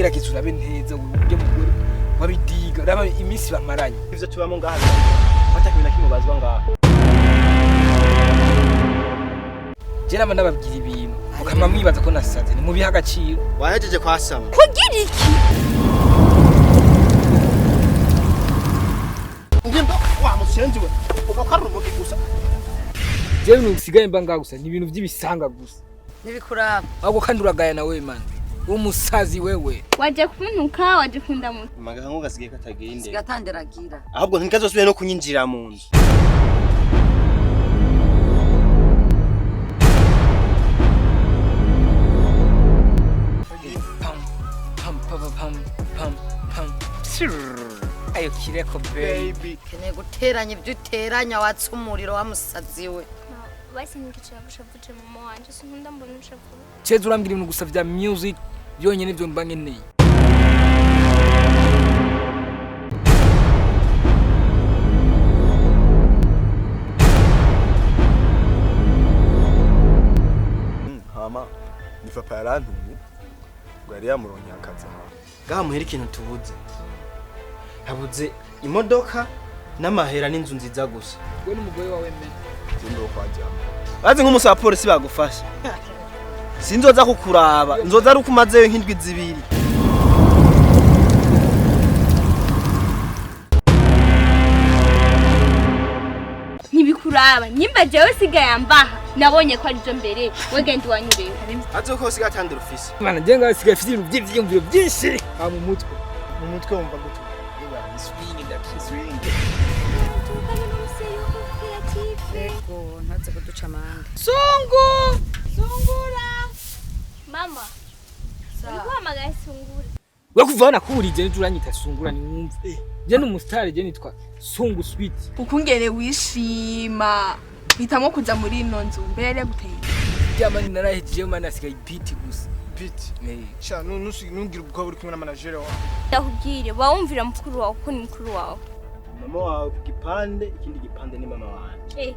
Gerageza urabe neza ujye mugore wabidiga, raba iminsi bamaranye. Ivyo tubamo ngaha, fata kintu na kimwe bazwa ngaha. Je nama ndababwira ibintu mukama mwibaza ko nasaze, ni mubiha agaciro. Wahejeje kwasama? Kugira iki? Ngimba wa musenzi we, ugakarura umugi gusa. Jewe ibintu bisigaye mba ngaha gusa ni ibintu by'ibisanga gusa. Ntibikuraba. Ahubwo kandi uragaya nawe man, umusazi wewe. Waje kuntuka, waje kundamutsa. Amaganga gasigaye katagira indero. Sigatandiragira. Ahubwo ntikazosubire no kunyinjira mu nzu. Pam pam pam pam pam pam. Sirrrr. Ayo kireko baby. Keneye guteranya ibyo uteranya, watse umuriro wa musazi we. Basi nkicara gushavuje mama wanje, sinkunda mbona ushavuye. Ceza urambwira ibintu gusa vya music byonyine byo mba nkeneye. Hama ni papa yarantumye ngo yari yamuronkeye akazi aha. Ngaha muhera ikintu tubuze, habuze imodoka n'amahera n'inzu nziza gusa. We n'umugore wawe mene. Sindi wo kwajyamo. Bazi nk'umunsi wa polisi bagufasha, sinzoza kukuraba, nzoza ari uko umazeyo nk'indwi 2. Ntibikuraba nyimba jewe sigaye mbaha, nabonye ko aribyo mbere we genda iwanyu rero. Azi ko usigaye atandura ufise. Mana, je ngaho sigaye mfite ibintu by'ivyiyumviro byinshi aha mu mutwe. Mu mutwe wumva gute? Swing ndakisa. Swing. Yego, ntaze kuduca amande. Sungu sungura mama, uri guhamagara sungura. We kuva nakuburije nje uranyita sungura ni wumve. Je ni umustar, je nitwa Sungu Sweet. Ukungene wishima hitamo kuza muri ino nzu mbere yari yaguteye. Jamani, narahejeje mana, asigaye beat gusa. Beat. Eh. Sha nungire ubwo uri kumwe na manager wawe. Ndakubwire wawumvira mukuru wawe kuko ni mukuru wawe. Mama wawe ku gipande, ikindi gipande ni mama wanje. Eh.